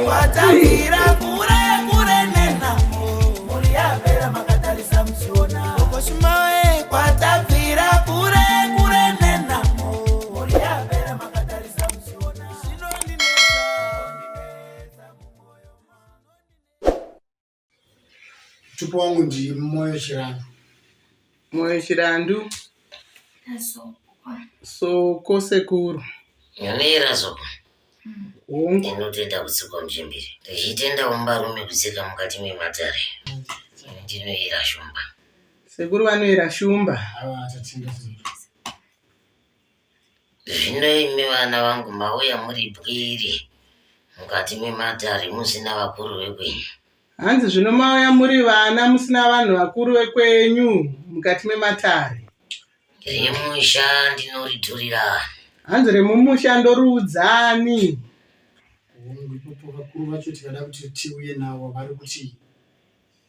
Kwatabvira kure kure nenhamo, mhuri yapera makatarisa muchiona. Kokoshumawe, kwatabvira kure kure nenhamo, mhuri yapera makatarisa muchiona. Zvinondinetsa mumwoyo. Mutupo wangu ndi Moyo Chirandu. Moyo Chirandu. Soko sekuru. Nyonera soko. Hongu. Ndinotenda kutsikwa muchembere. Ndichitenda umbarume kutsika mukati mematare. Ndinoyera shumba. Sekuru vanoyera shumba. Ava tatenda sekuru. Zvino imi vana vangu mauya muri bwiri mukati mematare musina vakuru vekwenyu. Hanzi zvino mauya muri vana musina vanhu vakuru vekwenyu mukati mematare. Remusha ndinoriturira. Hanzi remumusha ndoriudzani. Hongu ipapo vakuru vacho tikada kuti tiuye navo vari kuti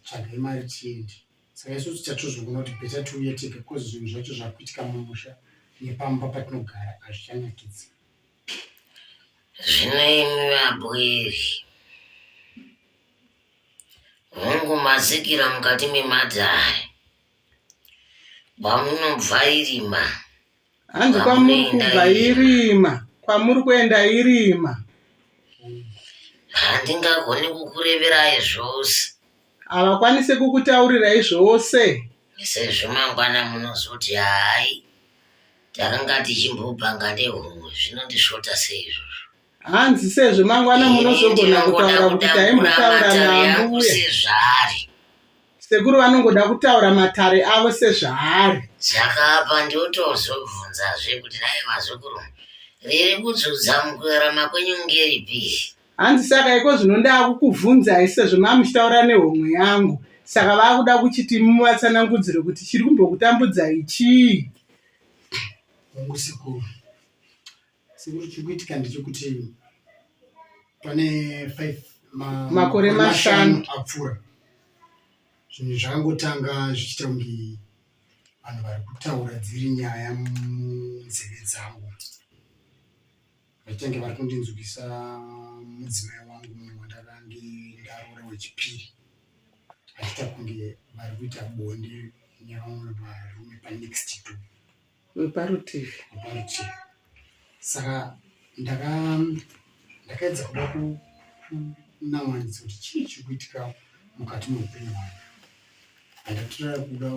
tsvagai mari tiende. Saka isusu tatozoona kuti better tiuye tega because zvinhu zvacho zvakuitika mumusha nepamba patinogara hazvichanakidzi. Zvino imi vabwiri, hongu matsikira mukati mematare, kwamunobva irima. Hanzi kwamuri kubva irima, kwamuri kuenda irima. Handingagoni kukureverai zvose. Havakwanise kukutaurirai zvose. Sezvo mangwana munozoti hai, takanga tichimbobhanga nehomwe, zvinondisvota sei izvozvo. Hanzi sezvo mangwana munozogona kutaura kuti taimbotaura nambuya. Sezvaari. Sekuru vanongoda kutaura matare avo sezvaari. Saka apa ndotozobvunzazve kuti dai vazukuru riri kudzudza mukurarama kwenyu ngeripi? Hanzi saka iko zvino ndakukubvunzai sezvo mamuchitaura nehomwe yangu. Saka vakuda kuchiti muvatsanangudzire kuti chiri kumbokutambudzai chii? Hongu sekuru. Sekuru chiri kuitika ndechekuti pane 5 makore mashanu apfuura zvinhu zvakangotanga zvichiita kunge vanhu vari kutaura dziri nyaya munzeve dzangu vachitanga vari kundinzwisa mudzimai wangu mumwe wandakange ndaroora wechipiri achiita kunge vari kuita bonde nevamwe varume panext door Weparutivi. Weparutivi. Saka ndaka ndakaedza kuda kunan'anidza kuti chii chiri kuitika mukati meupenyu hwangu. Handatora kuda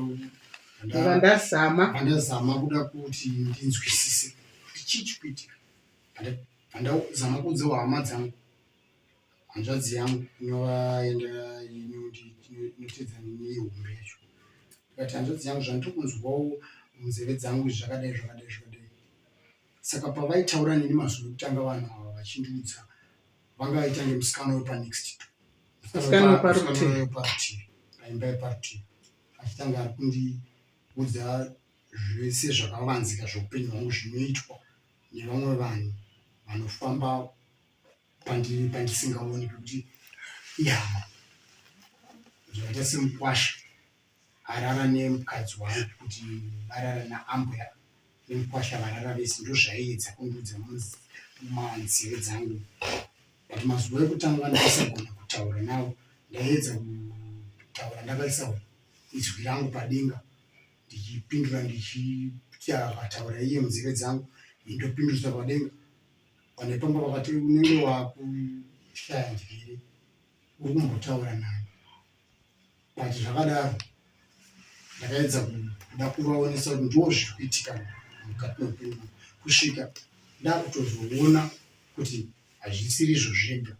Vandazama. Vandazama kuda kuti ndinzwisise kuti chii chiri kuitika. Vandazama kuudzawo hama dzangu hanzvadzi yangu inova inoteedza neni hombe yacho ndikati hanzvadzi yangu zvandiri kunzwawo munzeve dzangu izvi zvakadai zvakadai zvakadai saka pavaitaura neni mazuva ekutanga vanhu ava vachindiudza vanga vaita nge musikana wepanext door weparutivi paimba yeparutivi achitanga ari kundiudza zvese zvakavanzika zveupenyu hwangu zvinoitwa nevamwe vanhu vanofamba pandisingaoni pekuti ihama zvakaita semukwasha arara nemukadzi wangu kuti varara naambuya nemukwasha varara vese ndozvaiedza kundiudza mumanzeve dzangu but mazuva ekutanga ndaisagona kutaura navo ndaiedza kutaura ndakaisa izwi rangu padenga ndichipindura ndichiti akataura iye munzeve dzangu ndopindurisa padenga Vanhu vepamba vakati unenge wakushaya njere uri kumbotaura nani but zvakadaro ndakaedza kuda kuvaonesa kuti ndo zviri kuitika mukati meupenyu hwangu kusvika ndakutozoona kuti hazvisiri izvo zvega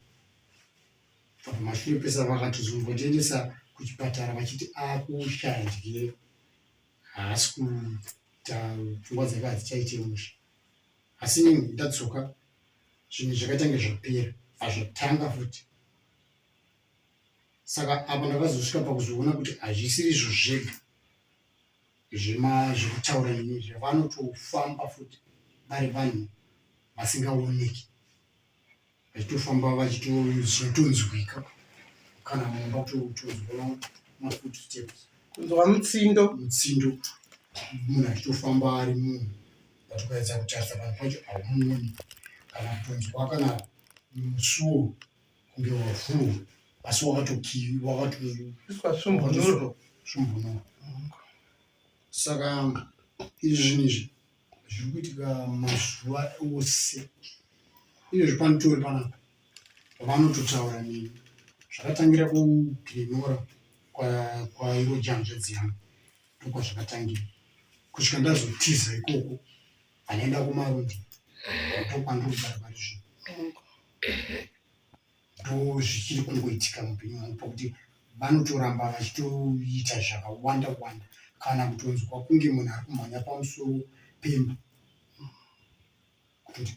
pamashure pese vakatozongondiendesa kuchipatara vachiti akushaya njere haasi kuita pfungwa dzake hadzichaite mushe asi inini ndadzoka zvinhu zvakaita nge zvapera azvatanga futi saka apa ndakazosvika pakuzoona kuti hazvisiri izvo zvega zvekutaura nini izvi vanotofamba futi vari vanhu vasingaoneki vachitofamba vachitozvinotonzwika kana mumba kutonzwa mafootsteps kunzwa mutsindo mutsindo munhu achitofamba ari munhu but ukaedza kutarisa vanhu pacho haumuoni kana kutonzwa kana Musuwo kunge wavhurwa asi wakatoiswa svumbunuro. Saka izvi zvinhu izvi zviri kuitika mazuva ose. Izvezvi panitori panapa vanototaura neni. Zvakatangira kuGlenora kwairoja hanzvadzi yangu ndokwazvakatangira kusvika ndazotiza ikoko. Vanoenda kumarundi ndokwandiri kugara pari zvino. Ndozvichiri kungoitika muupenyu hwangu pakuti vanotoramba vachitoita zvakawanda wanda kana kutonzwa kunge munhu ari kumhanya pamusoro pemba kutoti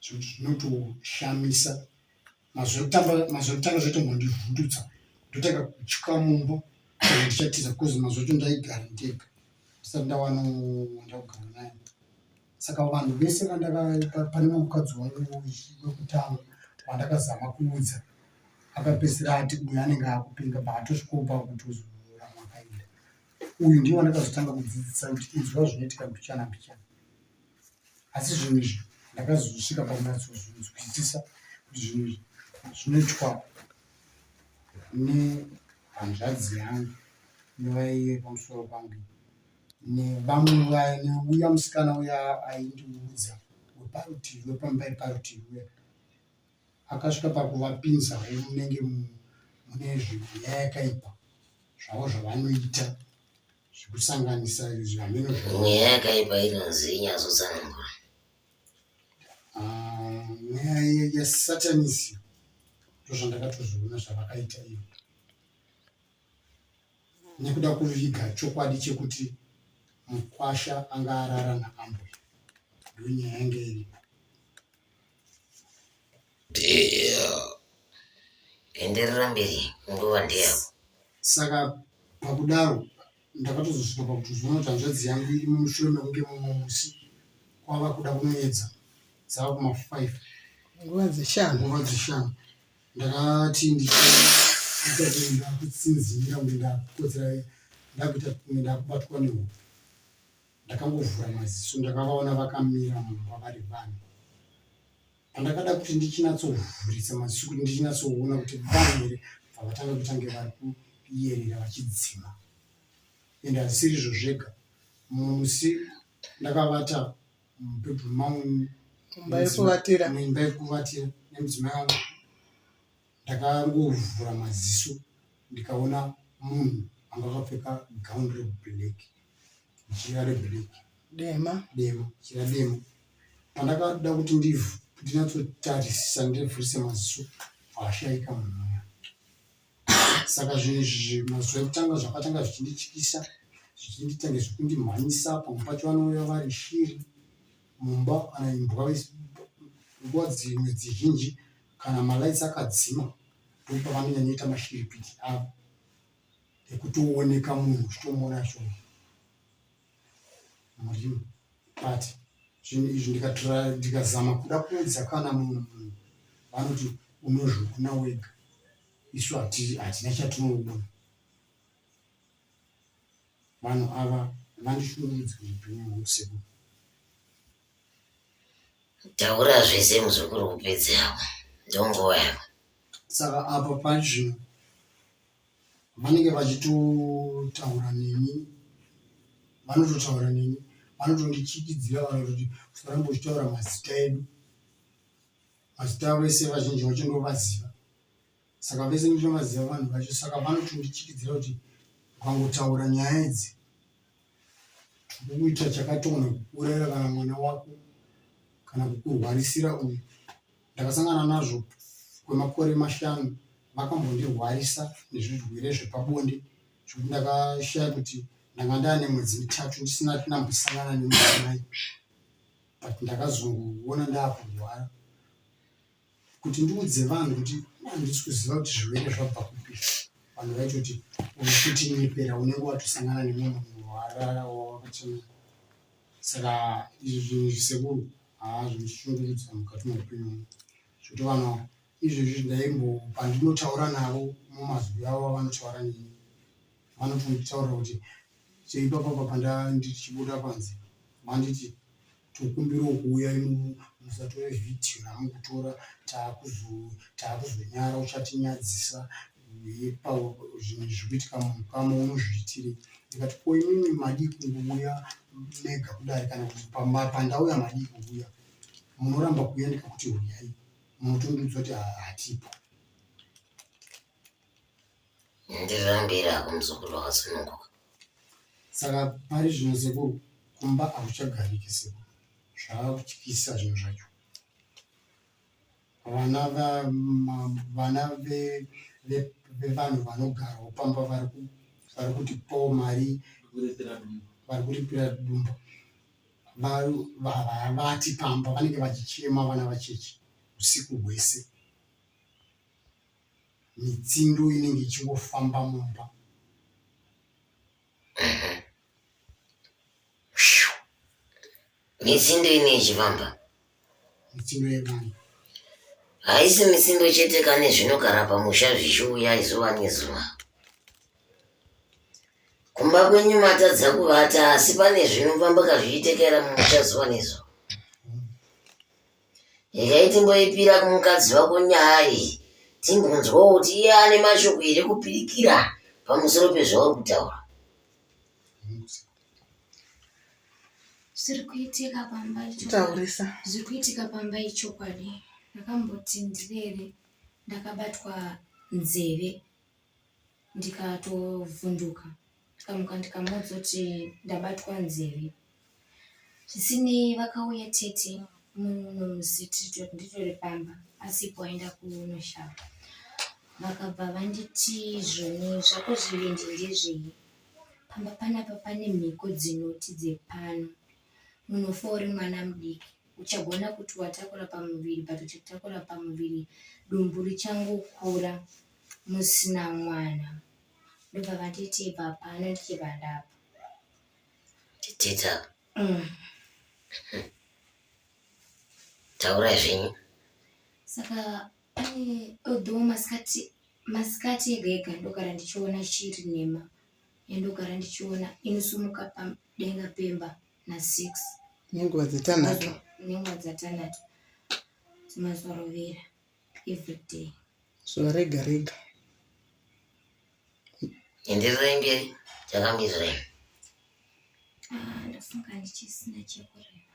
zvekuti zvinotoshamisa. Mazuva ekutanga mazuva ekutanga zvatombondivhundutsa ndotanga kutya mumba kana ndichatiza bcause mazuva acho ndaigara ndega ndisati ndawana wandakugara naye. Saka vanhu vese vandaka pane mumwe mukadzi wangu wekutanga wandakazama kuudza akapedzisira ati uyu anenge akupenga but atosvikawo pakutozoramba akaenda. Uyu ndiye wandakazotanga kudzidzisa kuti inzwa zvinoitika mbichana mbichana. Asi zvinhu izvi ndakazosvika pakunyatsozvinzwisisa kuti zvinhu izvi zvinoitwa nehanzvadzi yangu inova iye pamusoro pangu nevamwe vaya neuya musikana uya aindiudza weparutivi wepamba yeparutivi uya akasvika pakuvapinzawo munenge mune zvemweya yakaipa zvavo zvavanoita zvekusanganisa izvi hameno mweya yakaipa inonzi inyatsotsanangura. Ah, mweya yesatanism ndozvandakatozoona zvavakaita iyo nekuda kuviga chokwadi chekuti mukwasha anga arara naambuya ndonyaya yange iripo. Enderera mberi, nguva ndeyako. Saka pakudaro ndakatozosvika pakutozoona kuti hanzvadzi yangu iri mushure mekunge mumwe musi kwava kuda kunoedza dzava kuma 5 nguva dzeshanu nguva dzeshanu ndakati ndichiita kunge ndakutsinzinira kunge ndakukotsira ndakuita kunge ndakubatwa nehope Ndakangovhura maziso ndakavaona vakamira mumba vari vanhu. Pandakada kuti ndichinyatsovhurisa maziso kuti ndichinyatsoona kuti vanhu here bvavatanga kutange vari kuyerera vachidzima. Ende hazvisiri izvo zvega mumwe musi ndakavata mubedroom mangu mumba yekuvatira muimba yekuvatira nemudzimai wangu Ndakangovhura maziso ndikaona munhu anga akapfeka gown reblack jira reblack dema dema jira dema. Pandakada kuti ndinyatsotarisisa ndivhurise maziso pashaika munhu uya. Saka zvinhu izvi mazuva ekutanga zvakatanga zvichindityisa zvichindiita kunge zvekundimhanyisa pamwe pacho vanouya vari shiri mumba kana imbwa nguva dzimwe dzizhinji Kana malights akadzima ndopavanonyanyoita mashiripiti avo ekutooneka munhu uchitomuona achiona murima but zvinhu izvi ndikazama kuda kuudza kana mumwe munhu vanoti unozviona wega isu hatina chatinoona. Vanhu ava vandishungurudza muupenyu hwangu sekuru. Taura zvese muzukuru upedze hako ndonguva yako. Saka apa pazvino vanenge vachitotaura neni vanototaura neni vanotondichikidzira vanototi usaramba uchitaura mazita edu mazita avo ese vazhinji vacho ndovaziva saka vese ndinovaziva vanhu vacho saka vanotondichikidzira kuti ukangotaura nyaya idzi Kuita chakatona kuurayira kana mwana wako kana kukurwarisira uyu. Ndakasangana nazvo kwemakore mashanu vakambondirwarisa nezvirwere zvepabonde zvekuti ndakashaya kuti ndanga ndaane mwedzi mitatu ndisina ndambosangana nemudzimai but ndakazongoona ndaakurwara. Kuti ndiudze vanhu kuti handisi kuziva kuti zvirwere zvabva kupi vanhu vaitoti uri kutinyepera unenge watosangana nemumwe munhu warara wawakachena saka izvi zvinhu izvi sekuru haa zvinondishungurudza mukati meupenyu hwangu zvekuti vanhu ava izvezvi ndaimbo pandinotaura navo mumazwi avo avanotaura neni vanotonditaurira kuti seipapapa pandandichibuda panze vanditi tokumbirawo kuuya imomo Musatore vhidhiyo ramukutora taakuzonyara uchatinyadzisa zvinhu zviri kuitika mukama unozviitirei. Ndikati ko imimi madii kungouya mega kudare kana kuti pandauya madii kuuya. Munoramba kuuya ndikakuti huyai munotondiudza kuti hatipo. Ndirambira hako muzukuru wakasununguka. Saka pari zvino sekuru kumba hakuchagariki sekuru zvava kutyisa zvinhu zvacho. Vana vana vevanhu vanogarawo pamba vari kutipawo mari vari kuripira dumba havavati pamba vanenge vachichema vana vacheche usiku hwese. Mitsindo inenge ichingofamba mumba. Mitsindo inenge ichifamba. Mitsindo yevanhu. Haisi mitsindo chete kane zvinogara pamusha zvichiuya zuva nezuva. Kumba kwenyu matadza kuvata asi pane zvinofamba kazvichitekera mumusha zuva nezuva. Regai timboipira kumukadzi wako nyaya iyi timbonzwawo kuti iye ane mashoko here kupirikira pamusoro pezvauri kutaura. Zviri kuitika pamba Taurisa. Zviri kuitika pamba ichokwadi. Ndakamboti ndirere ndakabatwa nzeve ndikatovhunduka ndikamuka ndikamuudza kuti ndabatwa nzeve. Zvisinei vakauya tete muno musi nditori pamba asipo aenda kunoshava. Vakabva vanditi zvoni zvako zvivindi ndezvei? Pamba panapa pane mhiko dzinoti dzepano. Munofa uri mwana mudiki. Uchagona kuti watakura pamuviri but uchatakura pamuviri dumbu richangokura musina mwana. Ndobva vanditi ibva pano ndichibva ndabva. Titita. Taurai zvenyu. Saka pane although masikati masikati ega ega ndogara ndichiona shiri nhema yandogara ndichiona inosumuka padenga pemba na6 Nenguva dzetanhatu. Nenguva dzatanhatu dzimazorovera everyday. Zuva rega rega. Endererai mberi takamirai. Ah, ndofunga ndichisina chekureva.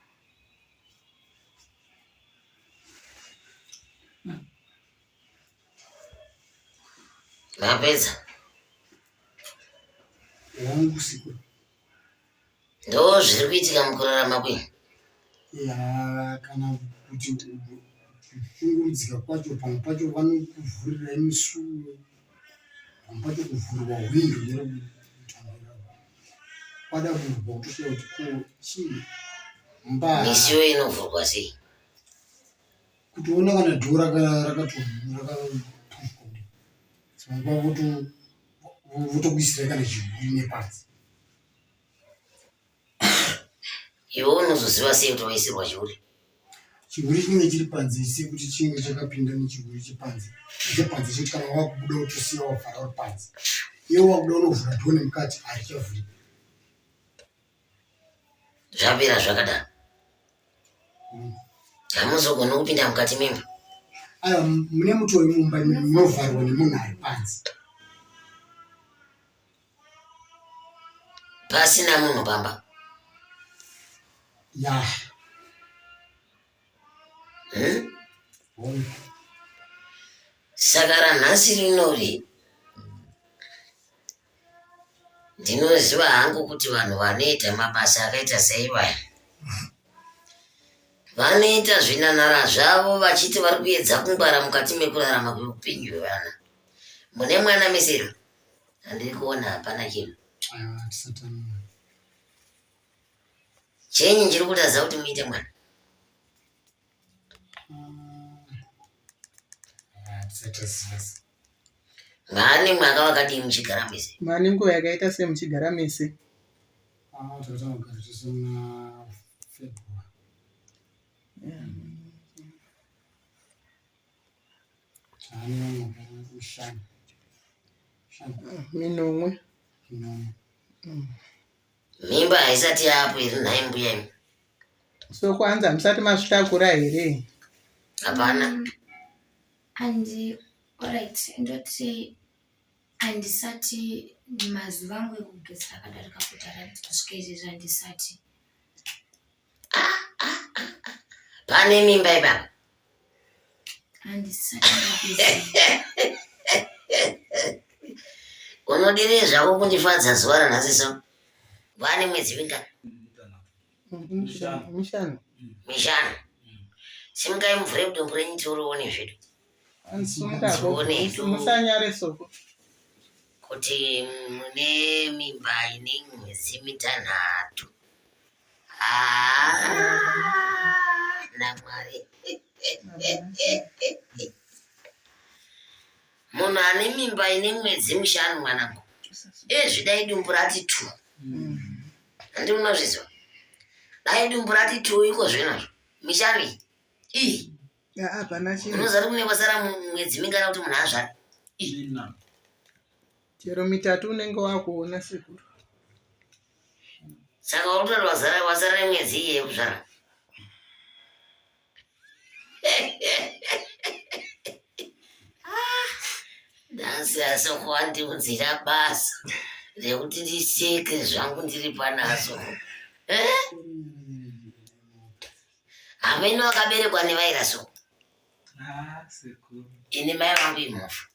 Mapedza? Wangu siku. Ndo zviri kuitika mukurarama kwenyu. Ya kana kuti kushungurudzika kwacho pamwe pacho vanokuvhurirai misuwo pamwe pacho kuvhurwa hwindo nerokutambira kwada kuvhurwa kutoshaya kuti ko chii mba Misuwo inovhurwa sei? Kutoona kana dhoo rakatopushwa dzimwe nguva votokuisirai kana chihuri nepanze. Iwe unozoziva sei kuti waisirwa chihuri? Chihuri chinenge chiri panze sekuti chinenge chakapinda nechihuri chepanze chepanze chekuti kana wakubuda utosiya wavhara uri panze iwe wakuda unovhura dhoo nemukati harichavhuriki. Zvapera zvakadaro. Hamuzogoni kupinda mukati memba. Aiwa, mune mutori mumba munovharwa nemunhu ari panze. Pasina munhu pamba. Ya. Hmm? Saka ranhasi rinori Ndinoziva hangu kuti vanhu vanoita mabasa akaita seivaya vanoita zvinanara zvavo vachiti vari kuedza kungwara mukati mekurarama kweupenyu hwevana. Mune mwana mesero handiri kuona hapana chinhu. Chenyi chiri kutadza kuti muite mwana? Mwaane mwaka wakadii muchigara mese? Mwaane nguva yakaita sei muchigara mese? Ah, takatanga kugara tese muna February. Taane mwaka mishanu. Shanu. Minomwe. Minomwe. Mimba haisati yaapo here nhai mbuya imi? So kwanza hamusati mazvitakura here? Hapana. Andi alright ndoti handisati mazuva angu ekugeza akadarika kudhara kusvika izvezvi handisati. Pane mimba ipapa. Handisati ndageza. Unodirei zvako kundifadza zuva ranhasi so? Vane mwedzi mingani? Mishanu. Mishanu. Simukai muvhure dombo renyu tiorione zvedu. Sumuka musanyare soko. Kuti mune mimba ine mwedzi mitanhatu. Ah, naMwari. Munhu ane mimba ine mwedzi mishanu mwanangu. Ezvi dai dumbu rati tu. Handi munozvizwa. Dai dumbu rati tu iko zvinozvo. Mishanu iyi. Iyi. Hapana chinhu. Unoziva kuti kune kwasara mwedzi mingana kuti munhu azvare? Chero mitatu unenge wakuona sekuru. Saka uri kutaura wasara wasara nemwedzi iye yekuzvara. Nhasi asoko wandiunzira basa rekuti ndiseke zvangu ndiri panaso. Eh? Hameno akaberekwa nevaira soko. Ah, sekuru. Ini mai vangu imhofu.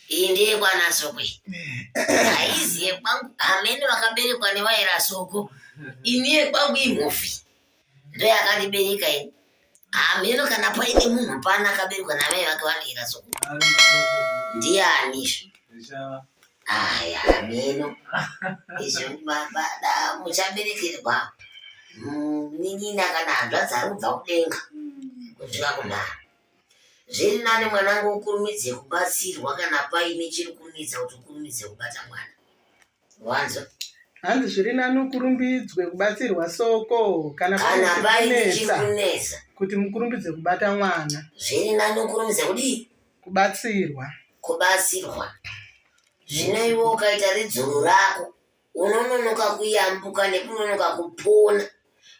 Iyi ndeyekwana soko iyi. Haizi yekwangu. Hameno vakaberekwa nevaira soko. Ini yekwangu imhofi. Ndoyakandibereka ini. Hameno kana paine munhu pano akaberekwa namai vake vanoera soko. Ndiani? Aya, hameno. Izvo baba muchaberekerwa munin'ina kana hanzvadzi ari kubva kudenga kusvika kumhara. Zviri nani mwanangu ukurumidze kubatsirwa kana paine chiri kunetsa kuti ukurumidze kubata mwana. Wanzwa? Hanzi zviri nani ukurumbidzwe kubatsirwa soko kana Kana paine paine chiri chiri kunetsa kuti mukurumbidze kubata mwana. Zviri nani ukurumidze kudii? Kubatsirwa. Kubatsirwa. Zvino iwe ukaita ridzoro rako unononoka kuyambuka nekunonoka kupona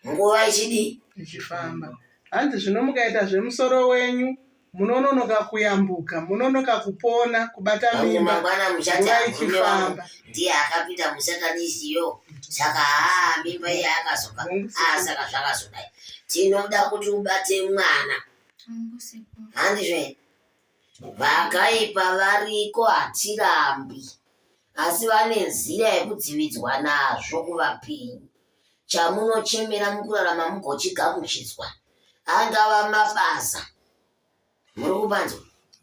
nguva ichidii? Ichifamba. Hanzi zvino mukaita zvemusoro wenyu munononoka kuyambuka, munonoka kupona, kubata Pamwe mimba mangwana muchati nguva murume wangu ichifamba. ndiye akapinda musatanisi yo saka haa mimba iye akazoka aa saka zvakazodai. Tinoda kuti ubate mwana. Hongu sekuru. Handizvo here? Vakaipa variko hatirambi asi vane nzira yekudzividzwa nazvo kuvapenyu. Chamunochemera mukurarama mugochigamuchidzwa. Angava mabasa, muri kupanzwa?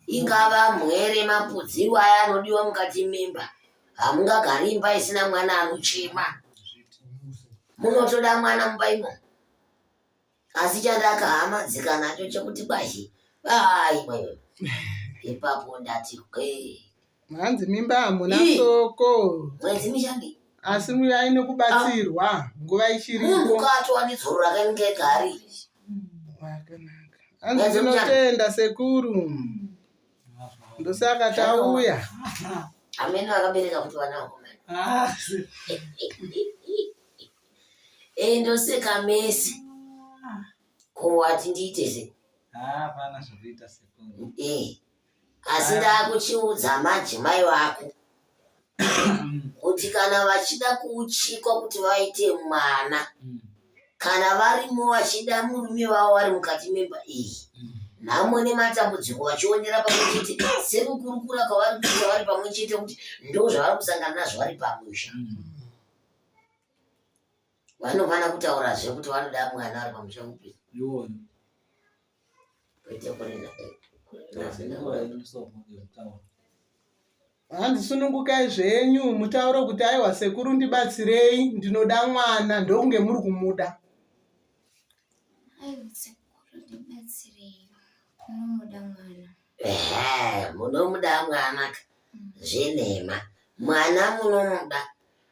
Ingava mhwere mapudziro aya anodiwa mukati memba. Hamungagari imba isina mwana anochema. Munotoda mwana mumba imomo. Asi chandakahamadzika nacho chekuti kwahi ai mwewe. Ipapo ndati kwee. Hanzi mimba hamuna Ii. soko. Mwedzi mishandi. Asi uyai nekubatsirwa nguva Munhu ichiripo. kaatova nedzoro rakange gari. Wakanaka. Hanzi ndinotenda sekuru. Ndosaka tauya. Amene vakabereka kuti vana vakomana. Ah, sekuru. Endoseka mese. Ko wati ndiite se? Ah, hapana zvekuita sekuru. Eh. Asi ndakuchiudza manje mai vako kuti kana vachida kuuchikwa kuti vaite mwana kana varimo vachida murume vavo vari mukati memba iyi nhamo nematambudziko vachionera pamwe chete sekukurukura kwavari kuita vari pamwe chete kuti ndo zvavari kusangana nazvo vari pamusha vanofana kutaurazve kuti vanoda mwana vari pamusha upi Iwona. kwete kurina Nguva inosomo yekutaura. Hanzi sunungukai zvenyu mutaure kuti aiwa sekuru ndibatsirei ndinoda mwana ndokunge muri kumuda. Aiwa sekuru ndibatsirei. Munomuda mwana. Ehe, munomuda mwana ka zvenhema mwana munomuda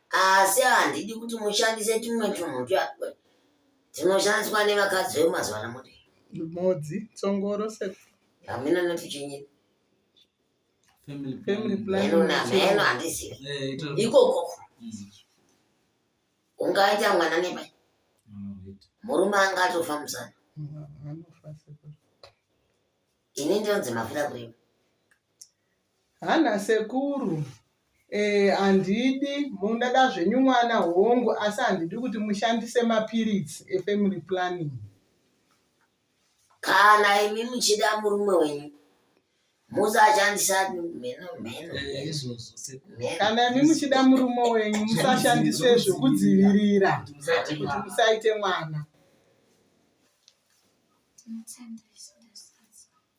asi handidi kuti mushandise tumwe tunhu tinoshandiswa nevakadzi vemazuva ano muti Modzi, tsongoro sekuru. hameno notichinyi Family Family planning. planning. mheno namheno handizivi Eh, ito- ikoko Mm. ungaita mwana nepai Ah, wait. Murume anga atofa musana. Ini ndinonzi mafira kurima. Hana sekuru eh, handidi mundada zvenyu mwana hongu asi handidi kuti mushandise mapiritsi efamily planning. Kana imi muchida murume wenyu musashandisa mheno mheno. Eh, izvozvo sekuru. Mheno. Kana imi muchida murume wenyu musashandise zvekudzivirira Kuti musaite kuti mwana. musaite mwana.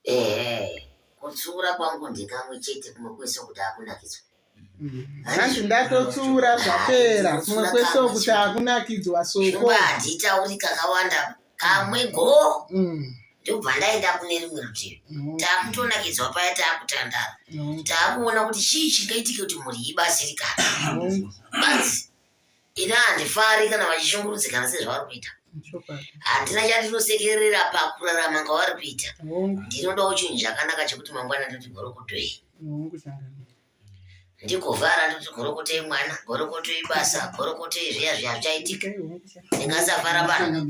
Ehe, kutsiura kwangu ndikamwe chete kumwe kwese kuti akunakidzwa. Hanzi ndatotsiura zvapera kumwe kwese kuti akunakidzwa soko. Shumba handitauri kakawanda kamwe go ndobva ndaenda kune rimwe rutivi. Takutonakidzwa paya takutandara. Takuona kuti chii chingaitike kuti mhuri ibatsirikane. Badzi ini handifari kana vachishungurudzikana sezvavari kuita. Handina chandinosekerera pakurarama kwavari kuita. Ndinodawo chinhu chakanaka chekuti mangwana ndoti gorokotoi. Ndigovhara ndoti gorokotoi mwana, gorokotoi basa, gorokotoi zviya zviya zvichaitika. Ndingasafara pano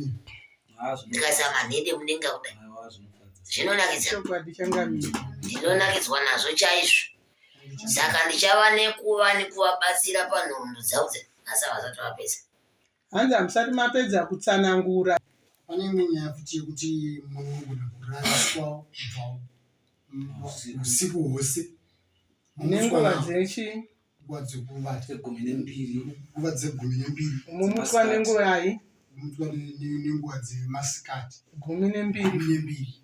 Ah, zvino- ndikaisa manhede mudenga kudai. Aiwa, zvinofadza. Zvinonakidza. Chokwadi changamire. Ndinonakidzwa nazvo chaizvo. Saka ndichava nekuva nekuvabatsira panhoroondo dzavo dze asi havasati vapedza. Hanzi hamusati mapedza kutsanangura. Pane imwe nyaya futi yekuti munhu unogona kurariswa kubva usiku hwose Nenguva dzechi nguva dzekuvata Dzegumi nembiri. nguva dzegumi nembiri mumutswa nenguvayi mutswa nenguva dzemasikati 12. gumi nembiri.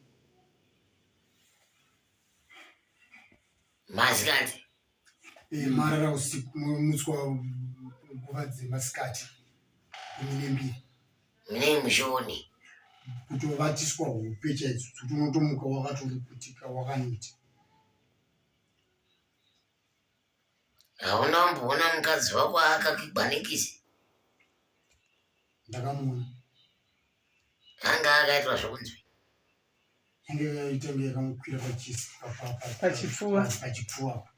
Masikati. Eh, marara usiku mutswa nguva dzemasikati 12. Munenge muchione. Kutovatiswa hope chaidzo dzekuti unotomuka wakatorukutika wakaneta. Hauna kumboona mukadzi wako akakigwa nekisi? Ndakamuona. Anga akaitwa zvokunzwi. Yange yaita kunge yakamukwira pachisi Pachipfuva. Pachipfuva.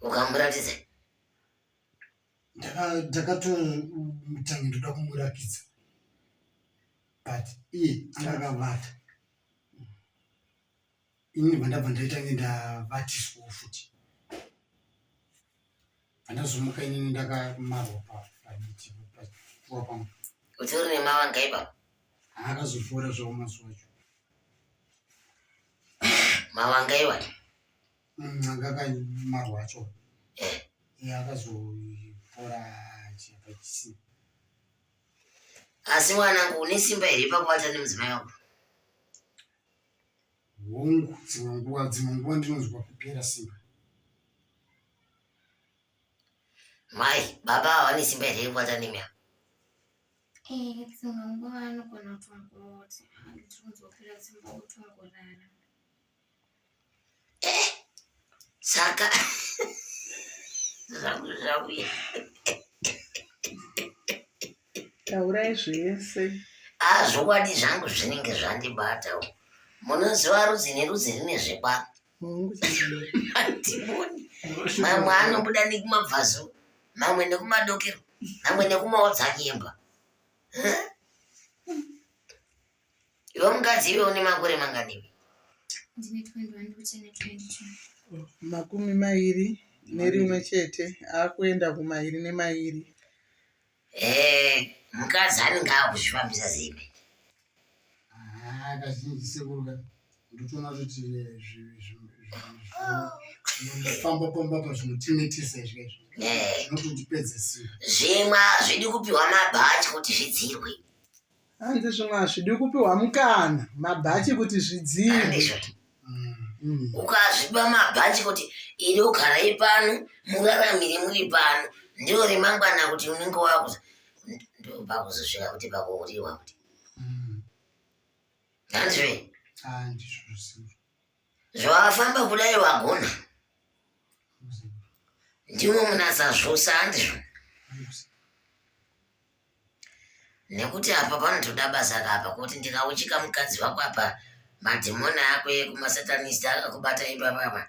Ukamuratidza? Ndakatomutange ndoda kumurakidza but iye anga akavata. Ini ndibva ndabva ndaita kunge ndavatiswawo futi. Pandazomuka inini ndakamarwa paditi pachipfuva pangu. Utori nemavanga ipapo? Akazopora zvawo mazuva acho. Mavanga iwayo? Anga akamarwa acho. Eh. Iye akazopora pachisina. Asi mwanangu une simba here pakuvata nemudzimai wako? Hongu, dzimwe nguva dzimwe nguva ndinonzwa kupera simba. Mai, baba ava vane simba here rekuvata nemi ava? Eh, dzimwe nguva anogona kutongoti ndiri kunzwa kupera simba otongorara. Eh, saka zvangu zvauya. Taurai zvese. Ah, zvokwadi zvangu zvinenge zvandibata. Munoziva rudzi nerudzi rine zvekwaro. Hongu changamire. Madhimoni. Mamwe anobuda nekumabvazuva, mamwe nekumadokero, mamwe nekumaodzanyemba. Iwe mukadzi iwe une makore mangani? Ndine 21 ndikuchena 22. 21 chete akuenda kumairi nemairi. Eh, mukadzi anenge akuzvifambisa sei? Ah, kazhinji sekuru ka ndotoona kuti zvinofamba pamba pa zvinotinetesa izvi izvi Eh, zvinotondipedza simba. Zvimwe hazvidi kupiwa mabhachi kuti zvidzirwe. Hanzi zvimwe hazvidi kupiwa mukana mabhachi kuti zvidzirwe. Handizvo. Ukazvipa mabhachi kuti iri ugarai pano muraramire muri pano ndiro remangwana kuti unenge wakuza ndopakuzosvika kuti pakuhuriwa kuti handizve. Ah, ndizvo sekuru. Zvawafamba kudai wagona ndimo munatsa zvose handizvo nekuti apa panotoda basa kapa kuti ndikauchika mukadzi wako apa madhimoni ako ekumasatanist akakubata ipapa apa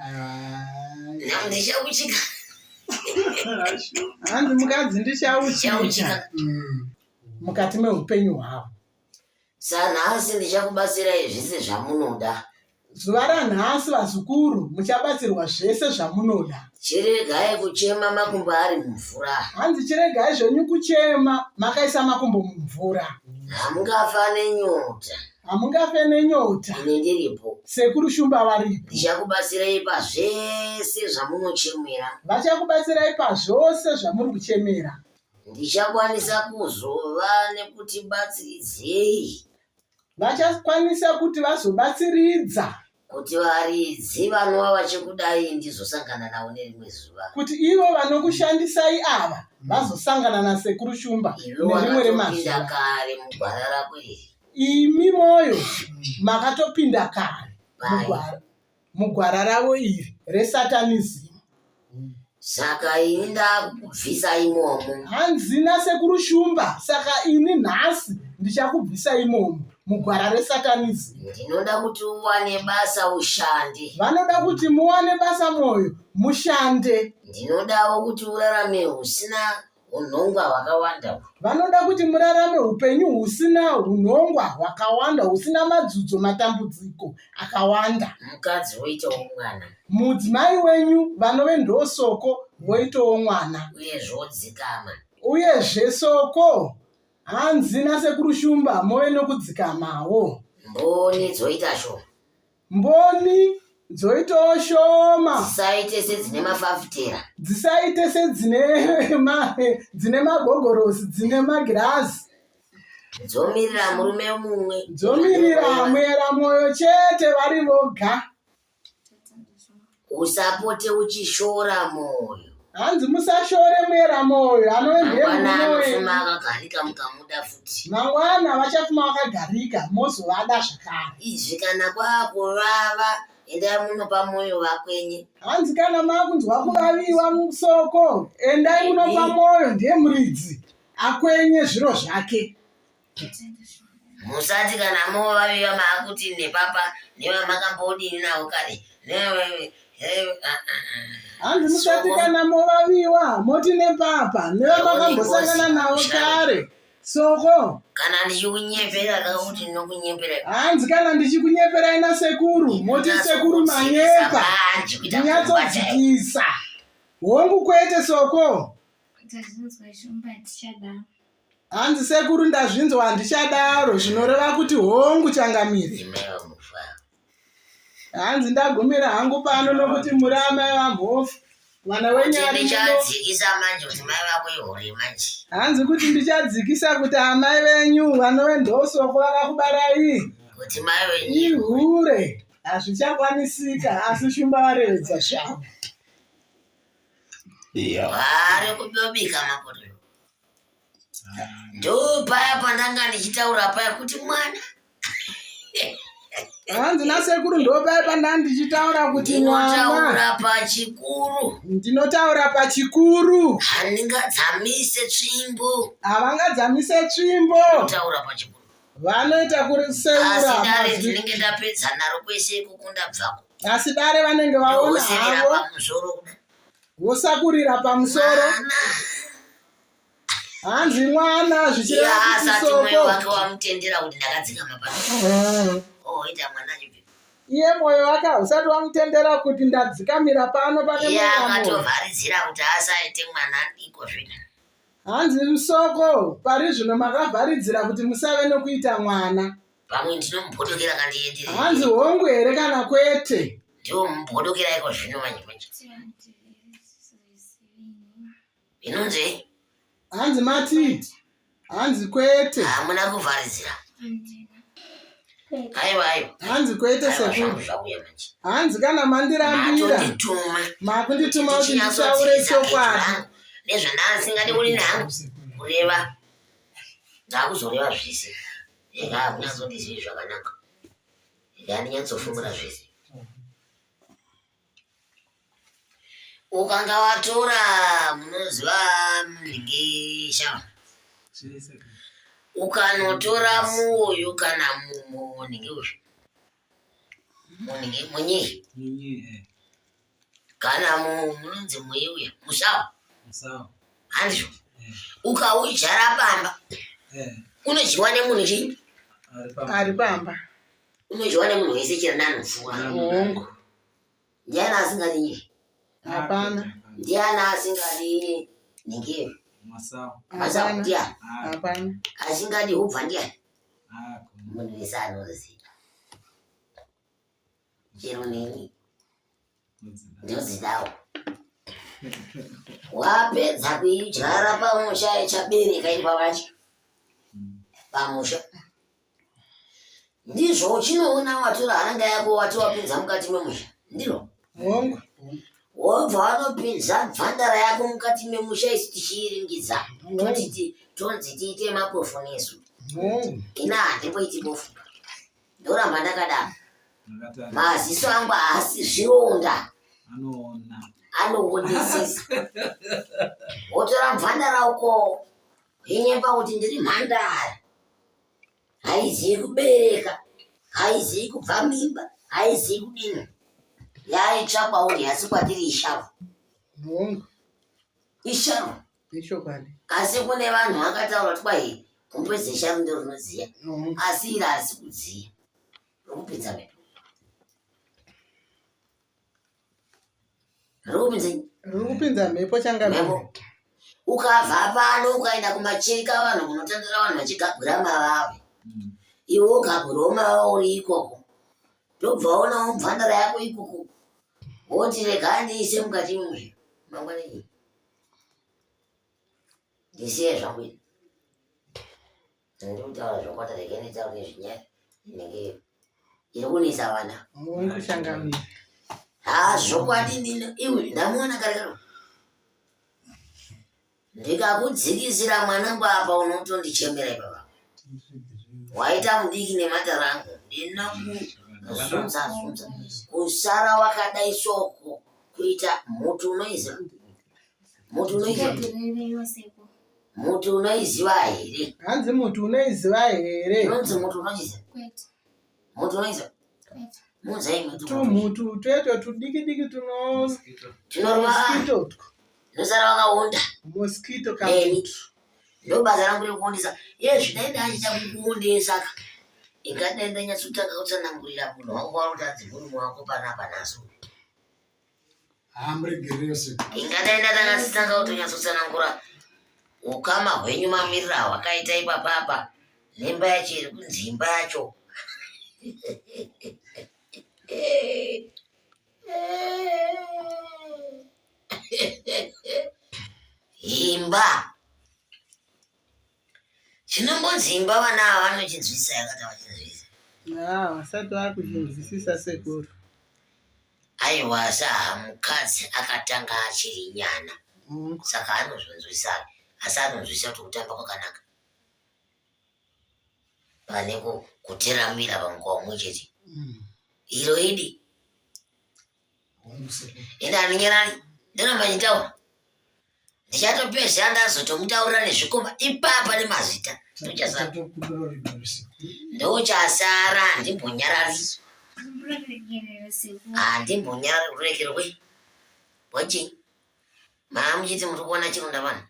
Aiwa. ndichauchika Hanzi mukadzi ndichauchika. ndichauchika. mukati meupenyu hwavo. Sanhasi ndichakubatsirai zvese zvamunoda. Zuva ranhasi vazukuru muchabatsirwa zvese zvamunoda. Chiregai kuchema makumbo ari mumvura. Hanzi chiregai zvenyu kuchema makaisa makumbo mumvura. Hamungafa nenyota. Hamungafe nenyota. Ini ndiripo. Sekuru Shumba varipo. Ndichakubatsirai pazvese zvamunochemera. Vachakubatsirai pazvose zvamuri kuchemera. Ndichakwanisa kuzova nekuti batsiridzei. Vachakwanisa kuti vazobatsiridza. Kuti varidzi vanova vachikudai ndizosangana navo nerimwe zuva. Kuti ivo vanokushandisai ava vazosangana naSekuru Shumba Iwe nerimwe wakatopinda remazuva. kare mugwara rako iri. Imi moyo makatopinda kare Pai. mugwara mugwara ravo iri resatanism. Saka ini ndakubvisa imomo. Hanzi nasekuru Shumba, saka ini nhasi ndichakubvisa imomo mugwara resatanism. Ndinoda kuti uwane basa ushande. Vanoda kuti muwane basa moyo mushande. Ndinodawo kuti urarame husina hunhongwa hwakawanda. Vanoda kuti murarame upenyu husina hunhongwa hwakawanda, husina madzudzo, matambudziko akawanda. Mukadzi woitawo mwana. Mudzimai wenyu vanove ndosoko voitawo mwana. Uye zvodzikama. Uyezve soko hanzi nasekuru Shumba move nokudzikamawo. Mboni dzoita shoma. Mboni dzoitawo shoma. Dzisaite sedzine mafafitera. Dzisaite sedzine ma, dzine magogorosi, dzine magirazi. Dzomirira murume mumwe. Dzomirira muera mwoyo chete vari voga. Usapote uchishora mwoyo. Hanzi musashore muera mwoyo anove ndiye Mangwana murume wenyu. anofuma akagarika mukamuda futi. Mangwana vachafuma vakagarika mozovada zvakare. Izvi kana kwakuvava endai munopa mwoyo vakwenye. Hanzi kana makunzwa kuvaviwa musoko endai munopa mwoyo ndiye muridzi akwenye zviro zvake. Musati kana movaviwa maakuti nepapa nevamakambodini navo kare. Hanzi musati kana movaviwa moti nepapa nevamakambosangana navo kare. Soko. Kana ndichikunyepera kakuti ndinokunyepera. Hanzi kana ndichikunyeperai nasekuru moti sekuru manyepa. Ndinyatsozikisa. Hongu kwete soko. Tazvinzwa Shumba tichadaro. Hanzi sekuru ndazvinzwa handichadaro zvinoreva kuti hongu changamire. Hanzi ndagumira hangu pano nokuti muri amai vamhofu. Mwana wenyu ari muno. Ndichadzikisa manje kuti mai vako ihure manje. Hanzi kuti ndichadzikisa kuti amai venyu vanove ndosoko vakakubarai. Kuti mai venyu ihure. Hazvichakwanisika asi Shumba varevedza zvavo. Vari kubika mapoto. Ndopaya pandanga ndichitaura paya kuti mwana. Hanzi nasekuru ndopaya pandanga ndichitaura kuti mwana. Ndinotaura pachikuru. Ndinotaura pachikuru. Handingadzamise tsvimbo. Havangadzamise tsvimbo. Ndinotaura pachikuru. Vanoita kuriseura. Asi dare ndinenge ndapedza naro kwese ikoko ndabvako. Asi dare vanenge vaona Ndoserera havo. pamusoro kuda. Vosakurira pamusoro. Hanzi mwana zvichireva Iye kuti asati mwoyo soko. wake wamutendera kuti ndakadzikama pano. Oita mwana achibva. Iye mwoyo wake hausati wamutendera kuti ndadzikamira pano pane Iye mwana. akatovharidzira kuti asaite mwana iko zvino. Hanzi musoko pari zvino makavharidzira kuti musave nokuita mwana. Pamwe ndinomubhodokera kandiendere. Hanzi hongu here kana kwete? Ndinomubhodokera iko zvino manje manje. Inonzi? Hanzi mati? Hanzi kwete. Hamuna kuvharidzira. Aiwa aiwa. Hanzi kwete Aiwa, sekuru. zvangu zvauya manje. Hanzi kana mandirambira. Matondituma. Makundituma kuti Ndichinyatsodzikisa nditaure izwi chokwadi. rangu nezvandasingadi kuri nangu kureva. Ndakuzoreva zvese. Ega hamunyatsondizivi zvakanaka. Ega ndinyatsofumura zvese. Ukanga watora munoziva nhingi shava. Ukanotora muuyu kana munhingi uyu. Munhingi munyi. Munyi eh. Kana munonzi muyi uya musawa. Musawa. Handizvo. Ukaudyara pamba. Unodyiwa nemunhu chii? Ari pamba. Unodyiwa nemunhu wese chero neanopfuura. Hongu. Ndiani asingadi nyii? Hapana. Ndiani asingadi nhingiyo? Masawa. Masawa Hapana. ndiani? Hapana. Asingadi hubva ndiani? Munhu wese anoziva. Chero neni ndodzidawo. Wapedza kuidyara pamusha ichabereka iri pavacha. Pamusha. Ndizvo uchinoona watora haranga yako wati wapinza mukati memusha. Ndiro. Hongu. Wobva wanopinza bvandara yako mukati memusha isu tichiiringidza. Toti tonzi tiite mapofu nesu. Hongu. Ina handimboiti bofu. Ndoramba ndakadaro. Maziso angu haasi zvironda. Anoona. Anoonesesa. Wotora mvandara uko. Inyepa kuti ndiri mhandara. Haizivi kubereka. Haizivi kubva mimba. Haizivi kudini. Yaitsva kwauri asi kwatiri isharu. Hongu. Isharu. Ichokwadi. Asi kune vanhu vakataura kuti kwai kumbweze isharu ndiro rinodziya. Hongu. Asi iri harisi kudziya. Rokupinza mhepo. Rokupinza Riri kupinza mhepo changamire. mhepo. Ukabva pano ukaenda kumacheka vanhu kunotandira vanhu vachigagura mavave. Iwe ugagurawo mavave uri ikoko. Ndobva waonawo mvandara yako ikoko. Woti rega ndiise mukati memusha. Mangwana iyi. Ndisiye zvangu ini. Ndikutaura zvokwadi rega nditaure zvinyaya inenge iri kunetsa vana. Hongu changamire. Ha zvokwadi ndino iwe ndamuona kare kare. Ndikakudzikisira mwanangu apa unotondichemera ipapa. Waita mudiki nematara angu. Ndinokuzunza zunza. Kusara wakadai soko kuita muti unoiziva. Muti unoiziva. Tirereiwo sekuru. Muti unoiziva here? Hanzi muti unoiziva here? Unonzi muti unoiziva. Kwete. Muti unoiziva. Kwete. Mudzai muti. Tumhutu tweto tudiki diki tuno Tinoruma vanhu. mosquito utwo. Unosara wakaonda. Mosquito Neni. kamutu. Ndobasa rangu rekuondesa. Iye zvidai ndaachita kukuondesa ka. Ingadai ndanyatsotanga kutsanangurira munhu wangu wakuti anzi murume wako panapa naso. Haa muregerere sekuru. Ingadai ndatanga kutonyatsotsanangura ukama hwenyu mamiriro ahwakaita ipapapa nemba yacho iri kunzi imba yacho. Imba. Chinombonzi imba vana ava vanochinzwisisa yakati vachinzwisisa. Ah, vasati vakuchinzwisisa sekuru. Aiwa sa mukadzi akatanga achiri nyana Hongu. saka anozvinzwisisa asi anonzwisisa kuti kutamba kwakanaka pane kuteramira pamukowa mumwe chete. Iro idi Hongu sekuru. ende handinyarari ndoramba ndichitaura ndichatopedzisira ndazotomutaurira nezvikomba ipapa nemazita ndochasara Tatokumbira ruregerero sekuru. ndochasara handimbonyarari Ruregerero sekuru. handimbonyarari ruregererwe wachi maa muchiti muri kuona chironda vanhu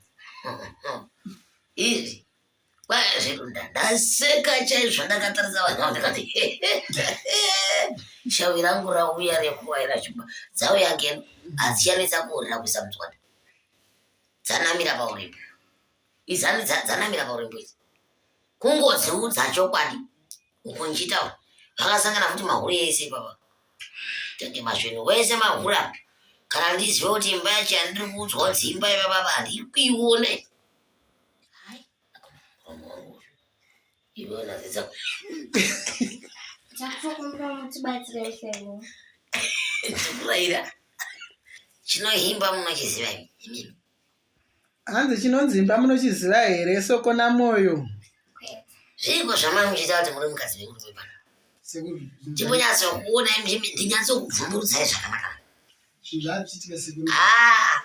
izvi kwaya zvironda ndaseka chaizvo ndakatarisa vanhu ava ndikati shavi rangu rauya rekuwaira chumba dzauya ngeno hadzichanetsa kuorera kuisa mutswanda dzanamira paurimbo izani dzanamira paurimbo idzi kungodziudza chokwadi uku ndichitaura vakasangana futi mahure ese ipapa tenge masvinu wese mahure apa kana ndizive kuti imba yacho yandiri kuudzwa kunzi imba ipapapa handiri kuiona hai muromo wangu uyu iwe unazidza Takutokumbira mutibatsire sekuru. ndikuraira chinohimba munochiziva imi imimi Hanzi chinonzi imba munochiziva here soko namoyo? Kwete. zviriko zvamai muchiita kuti muri mukadzi vemurume pano Sekuru. chimbonyatsokuona imi ndinyatsokubvumburudzai zvakanaka Zvinhu zvachiitika sekuru. Ah,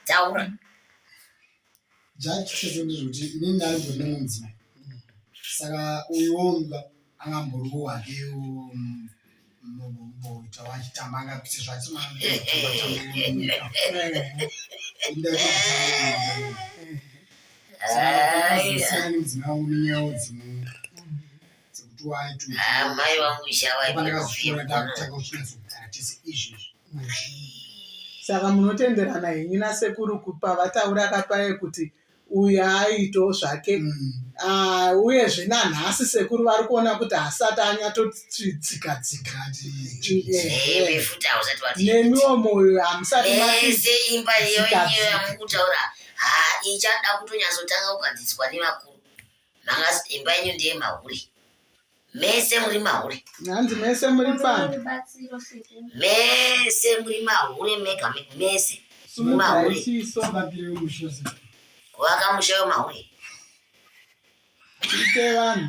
taura Zvachiitika sekuru ndezvekuti inini ndaimbori nemumwe mudzimai. Saka uyuwo angamboriwo wakewo mumboita wachitamba angapise zvachimatamba. Saka nemudzimai wangu nenyaya dzino dzekuti waito Ah, mai vangu pandakazviona ishawaipandakazviona ndakutanga kuchinyatsogara tese izvezvi Saka munotenderana henyu nasekuru kupa vataura kapaye kuti uyu aito zvake. Ah, uyezve nanhasi sekuru vari kuona kuti haasati anyatotsika tsika. Imi futi hausati wati Nemiwo moyo hamusati mati mese imba iyo tsika iyo tsika. yamukutaura ha ichada kutonyatsotanga kugadziriswa nevakuru manga imba yenyu ndeye mahure mese muri mahure Hanzi mese muri pfambi. Rubatsiro sekuru. Mese muri mahure mega mese muri Sumudzai mahure chiso. Vabire musha sekuru. Kuvaka musha wemahure. Tiite vanhu.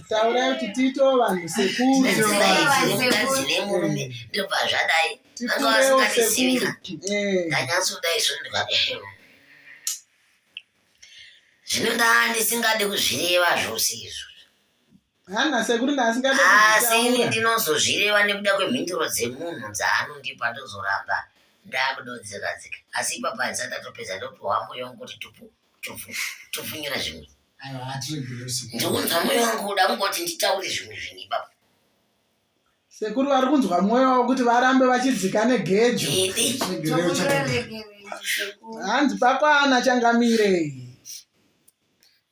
Taurai kuti tiitewo vanhu sekuru. Madzimai dzine mukadzi nemurume ndobva zvadai vanga Tikurewo vasingatisivika. sekuru. Eh. Ndanyatsodai so ndikati zvino ndaa ndisingadi kuzvireva zvose izvo. Hana sekuru ndasingade Asi ini kuzvitaura. ndinozozvireva nekuda kwemhinduro dzemunhu dzaanondipa ndozoramba ndakudodzika dzika. Asi ipapa handisati ndatopedza ndopiwa moyo wangu kuti tupu tupu tupunyura zvimwe. Aiwa hatiregereri sekuru. Ndikunzwa moyo wangu kuda kungoti nditaure zvimwe zvinhu ipapo. Sekuru vari kunzwa mwoyo wavo kuti varambe vachidzika negejo. Idi. Tiregereri changamire. Tokuregerera sekuru. Hanzi pakwana changamire.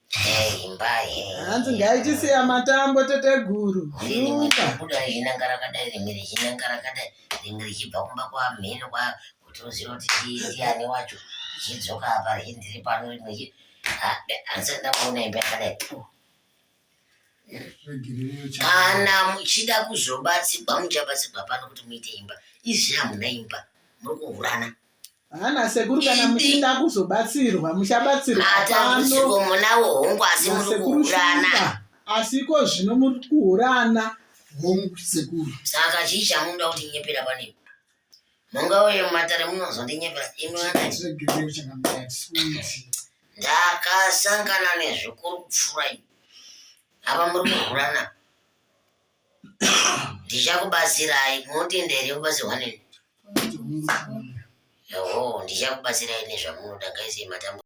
Hey, imba hey. Hanzi ngaichisiya matambo teteguru. Rimwe Shumba. rinobuda richinanga rakadai, rimwe richinanga rakadai, rimwe richibva kumba kwamheno kwa kuti uzive kuti ndiani wacho, richidzoka apa richindiri pano rimwe handisati ndamboona imba yakadai. Puh. Tiregereri changamire. Kana muchida kuzobatsirwa muchabatsirwa pano kuti muite imba. Izvi hamuna imba, muri kuhurana. Hana sekuru kana muchida kuzobatsirwa muchabatsirwa pano. Matambudziko munawo hongu asi muri Nasekuru kuhurana. Shumba. Asi iko zvino muri kuhurana. Hongu sekuru. Saka chii chamunoda kuti nyepera pane? Mungauye mumatare munozondinyepera imi vanai. Tiregereri changamire hatisi kuti. Ndakasangana nezvikuru kupfuura ini. Apa muri kuhurana. Ndichakubatsirai, munotenda here kubatsirwa neni? Hongu changamire. Oho, ndichakubatsirai nezvamunoda ngaisei matambo.